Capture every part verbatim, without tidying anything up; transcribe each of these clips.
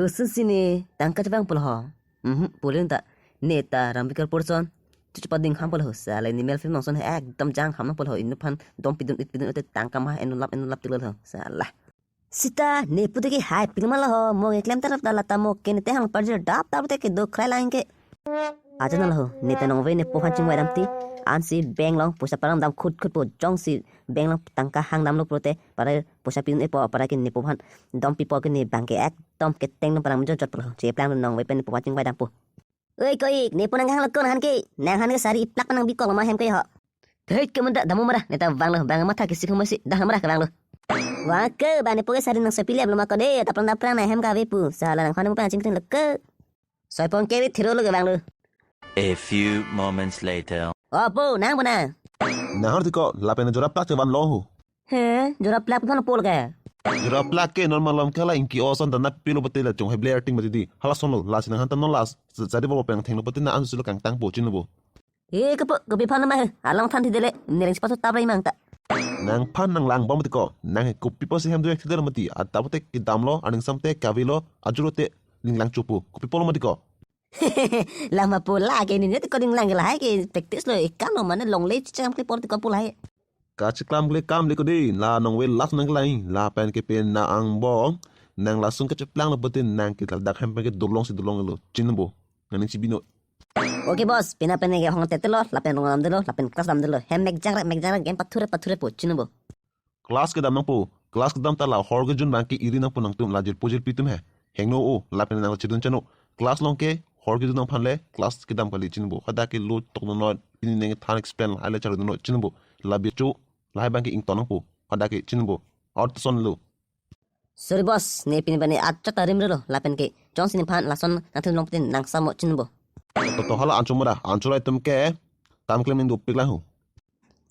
Koson si ne tangka chevang pulo ho. Mhm, pulin ta. Ne ta Rambikar Porson. Chuchu pading ham pulo ho. Sale ni mel film nongson he ekdom jang ham nang pulo ho. Inut aphan dom pidun it pidun ute tangka ma enulap enulap tilal ho. Sala. Sita ne pute ke hai pil ma lo ho. Mo ke klem tarap ta lata mo ke ne te hang parjir dap dap te ke do krai lang ke. Aja na lo ho. Ne ta nongve ne po aphan chingvai dam ti. Ansi bank along poisa parang dam khut khut po jongsi bank along tangka hang damlo pulote para poisa pidun-e po para ke ne po aphan dom pipo ke ne bang ke ekdom keteng dam parang jot jot pulo. Cheplang nongve pen ne po aphan chingvai dampo. Oi koik, ne po nang hang lo kon han ke. Nang han ke sari iplak nang bikok lo ma hem ke ho. Thek ke manda damu mara ne ta vang lo bang matha ke sikhu masi dah mara ke vang lo. Wah ke ba ne po ke sari nang sepili ablo ma ko de, taplang daplang na hem ka ve pu. Sala nang han mo pa chingkring lo ke. Soipong ke ri thiro lo ke vang lo. A few moments later. O po, nang po na. Nang har tiko, lapen jora plak chevan lo ho. He, jora plak phan pol ke. Jora plak ke normal lom kala ingki oson dana pilo bete la chung hai bler ting bete di. Hala son lo, la sinang han ta non las. Jadi bo pen theng lo bete na an sulo kang tang po chin lo bo. E kapo, kopi phan ma he. Alang than thi dele, nereng sipaso tabra imang ta. Nang phan nang lang bom tiko. Nang he kopi po si hem duek thidel mati. Ata pote kedam lo, aning sam te kavi lo, ajuro te linglang chupu. Kopi po lo mati ko. Lama po la ke ni ne ko ding lang ke lahai ke practice lo ikam lo mane longle cham kli por ti ko po lahai. Kacheklam kli kam le ko de la nongve last nang klai la pen ke pen na angbong nang lasung kacheplang lo putin nang ke dak hem pen ke dolong si dolong lo chin bo. Nang si bino. Okay boss, pina pen ke hong tete lo, lapen rong lam de lo, lapen class lam de lo. Hem mek jang rek mek jang rek game pathure pathure po chin bo. Class kedam nangpo, class kedam ta la hor kejun bang ke iri nangpo nangtum la jirpo jirpi atum he. Hengno o, lapen nang la chedun chano. Class along ke hor kejun nang aphan le class kedam kali chin bo. Hadak ke lo tok non non, pini neng than explain lahai le charo non chin bo. La bicho, lahai bang ke ington nangpo. Hadak ke chin bo. Out son lo. Sorry boss, ne pini bani achak tarim lo lapen ke. Jongsi nephan lason nangthin long putin nang samo chin bo. To to hala ancho mara, ancho rai atum ke kam klem ning dopik lang ho.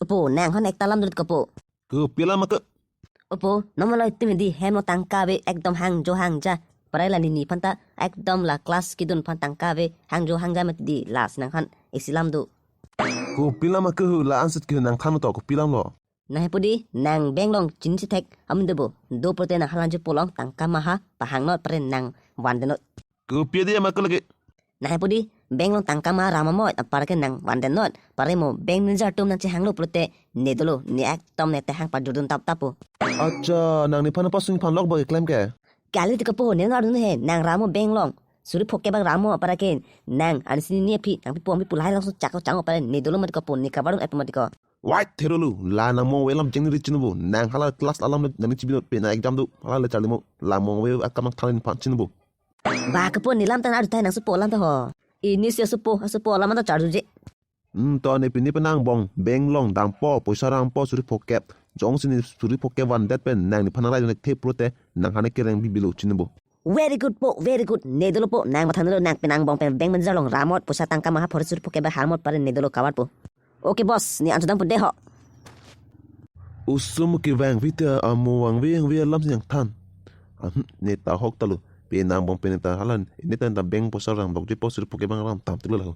Opo, nang hon ekta lam dut kapo. Kopi alam ma ke? Opo, nomor lo itum di hem lo tangka ave ekdom hangjo hangja. Prai la nini aphan ta ekdom la class kedun aphan tangka ave hangjo hangja mati di las nang han isi lam do. Kopi alam ma ke hu la ansit ke hu nang than to kopi alam lo. Nang hepu di nang bank along chin si thek amun do bo. Do pulote nang halan jo polong tangka maha pahang not pare nang van de not. Kopi di ma ke lagi. Nang hepu di bank along tangka maha rama mo apar ke nang van de not. Pare mo bank manager atum nang chehang lo pulote ne dolo ne ekdom ne te hang pajurdun tap tap po. Acha, nang nephan pasung phan lok ba keklem ke? Kali ti kapo ne nang ardun he nang ramo bank along. Suri phoke bang ramo apar ke nang ansi ni aphi nang pipo pipo lahai langsung chak chak apar ne dolo mati kapo ne kabarun epo mati ko. Wait, thero lo, la nang mong ve alam jeng ni ri chin bo, nang hala class alam le nang chibi not pe na exam do, hala le charli mo, la mong ve akam nang than phan chin bo. Ba kapo ne lam ta na adu thai nang supo lam ta ho. Ini si supo, supo lam ta charju je. Hmm, to ne pini penang bong, bank along dampo, poisa rangpo, suri phoke. Jongsi ne suri phoke van det pen, nang nephan nang rai nek the pulote, nang hane kereng bibilo chin bo. Very good po, very good. Ne dolo po, nang mathan lo nang penang bong pen bank manager along ramot, poisa tangka maha phori suri phoke ba harmot pare ne dolo kabar po. Okay boss, ne anchot dampo de ho. Usum ke vang vita amo vang ve vang ve alam si nang than. Ahm, ne ta hok ta lo. Penang bong pen ta halan, ne ta ta bank poisa rang bok je po suri phoke bang ram tam tu lo.